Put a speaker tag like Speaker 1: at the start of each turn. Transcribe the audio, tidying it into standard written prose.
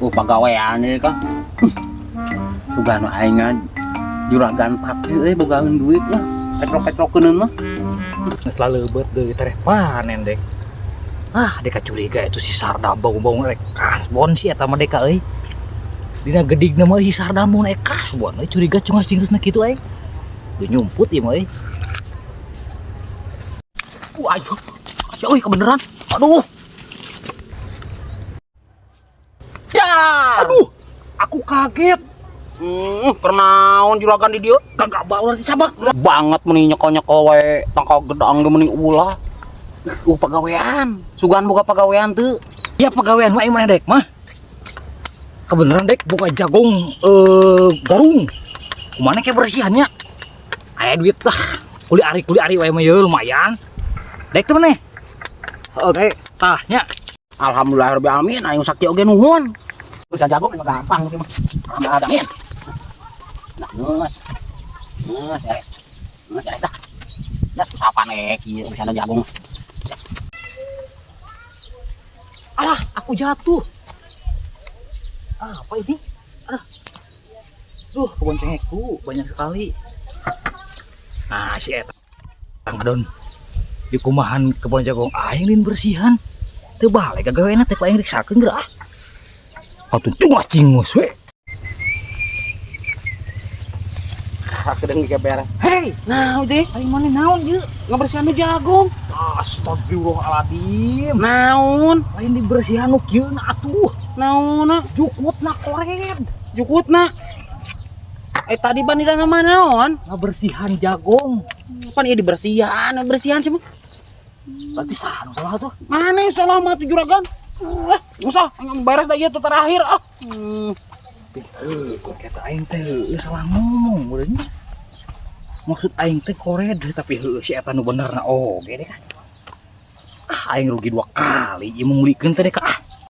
Speaker 1: Pagawean ieu kah. Sugan aing juragan pati euy bogaeun duit lah. Ketrok-ketrokeun mah.
Speaker 2: Geus laleubet deui tereh panen dek. Ah, deka curiga itu si Sardam bau-bau rek kasbon si eta mah deka euy. Dina gedigna mah si Sardam bau rek kasbon euy, curiga cungas cingusna kitu aing. Udah nyumput ieu mah euy.
Speaker 1: Ayo. Ayo euy kebeneran. Aduh. Dar.
Speaker 2: Aduh, aku kaget.
Speaker 1: Kernaon juragan di dieu?
Speaker 2: Kagak bau nanti sabak.
Speaker 1: Banget meni nyekel-nyekel wae tangkal gedang ge meni ulah. Pagawean. Sugan boga pagawean teu.
Speaker 2: Ya pagawean mah aing mana dek mah. Kebeneran dek buka jagung garung. Kumana ke bersihannya? Aya duit lah. Kuli ari wae mah ye lumayan. Dek teh maneh. Oke, tah nya.
Speaker 1: Alhamdulillah rabbil alamin aing sakti oge nuhun. Bisa jagung mah gampang mah. Alhamdulillah alamin. Nah, geus. Geus beres. Geus beres dah. Dah usapan we kieu bisa jagung.
Speaker 2: Alah, aku jatuh. Apa ini? Aduh. Duh, kebun cengekku banyak sekali. Nah, si eta ngadon di kumahan kebun jagung aing lin bersihan. Teu balik gagaweana teh ku aing riksakeun geura ah. Katun cungas cingus we.
Speaker 1: Sakedeung ge beres.
Speaker 2: Hei,
Speaker 1: Nah, udah
Speaker 2: aing mana naon ieu?
Speaker 1: Ngabersihan nu jagung.
Speaker 2: Astagfirullahaladzim.
Speaker 1: Naon?
Speaker 2: Lain dibersihan nu kieu na atuh.
Speaker 1: Naon?
Speaker 2: Jukutna kored.
Speaker 1: Jukutna. Tadi ban di dalam naon?
Speaker 2: Ngabersihan jagung.
Speaker 1: Pan ieu dibersihan, bersihan sih mah.
Speaker 2: Berarti saha nu salah tuh?
Speaker 1: Mana yang salah mah tuh juragan? Usah, yang beres dah ieu tuh terakhir ah.
Speaker 2: Kata aing teh heueuh salah ngomong meureun. Maksud aing teh kored tapi heueuh si eta nu benerna oge deh kan. Ah aing rugi dua kali ieu mah ngulikeun teh deh ah.